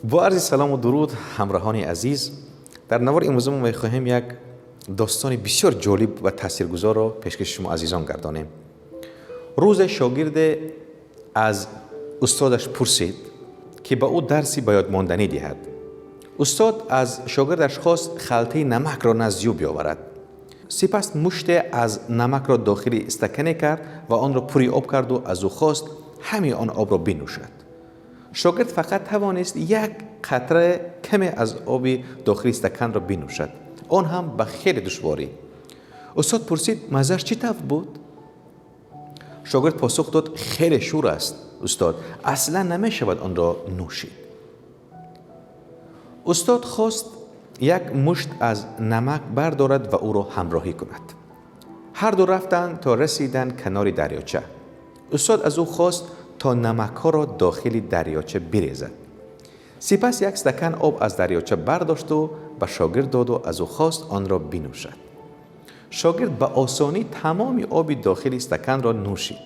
Бо арзи салому дуруд, ҳамроҳони азиз, дар навори имрӯза мо мехоҳем як достони бисёр ҷолиб ва таъсиргузорро пешкаши шумо азизон гардонем. Рӯзе шогирде аз устодаш пурсид, ки ба ӯ дарси ба ёдмонданӣ диҳад. Устод аз шогирдаш хост халтаи намакро назди ӯ биёварад. Сипас муште аз намакро дохили истакане кард ва онро пури об карду аз ӯ хост ҳамаи он обро бинӯшад. Шогирд фақат тавонист як қатра каме аз оби дохили стаканро бинӯшад, он ҳам ба хеле душворӣ. Устод пурсид: «Маззаш чӣ тавр буд?» Шогирд посух дод: «Хеле шур аст, устод, аслан намешавад онро нӯшид». Устод хост як мушт аз намак бардорад ва ӯро ҳамроҳӣ кунад. Ҳарду рафтанд, то расиданд канори дарёча. Устод аз ӯ хост, то намакҳоро дохили дарёча бирезад. Сипас як стакан об аз дарёча бардошту ба шогирд доду аз ӯ хост онро бинӯшад. Шогирд ба осонӣ тамоми оби дохили стаканро нӯшид.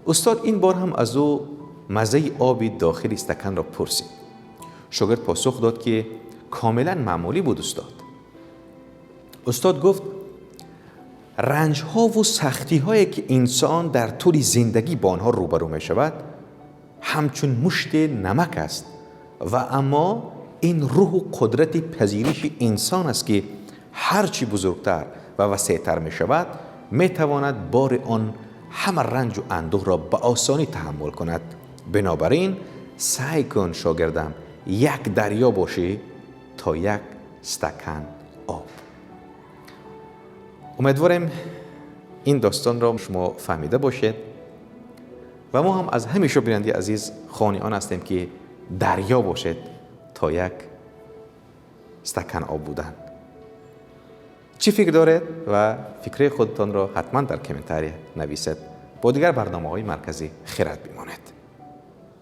Устод ин бор ҳам аз ӯ маззаи оби дохили стаканро пурсид. Шогирд посух дод, ки комилан маъмулӣ буд, устод. Устод гуфт: «Ранҷҳову сахтиҳое, ки инсон дар тӯли зиндагӣ бо онҳо рӯбарӯ мешавад, ҳамчун мушти намак аст ва аммо ин рӯҳу қудрати пазириши инсон аст, ки ҳар чӣ бузургтар ва васеътар мешавад, метавонад бори он ҳама ранҷу андӯҳро ба осонӣ таҳаммул кунад. Бинобар ин саъй кун, шогирдам, як дарё бошӣ то як стакан об». Умедворем, ин достонро шумо фаҳмида бошед ва мо ҳам аз ҳамеша, бинандаи азиз, хоҳони он ҳастем, ки дарё бошед то як стакан об будан. Чӣ фикр доред ва фикри худатонро ҳатман дар комментария нависед. Бо дигар барномаҳои Маркази Хирад бимонед.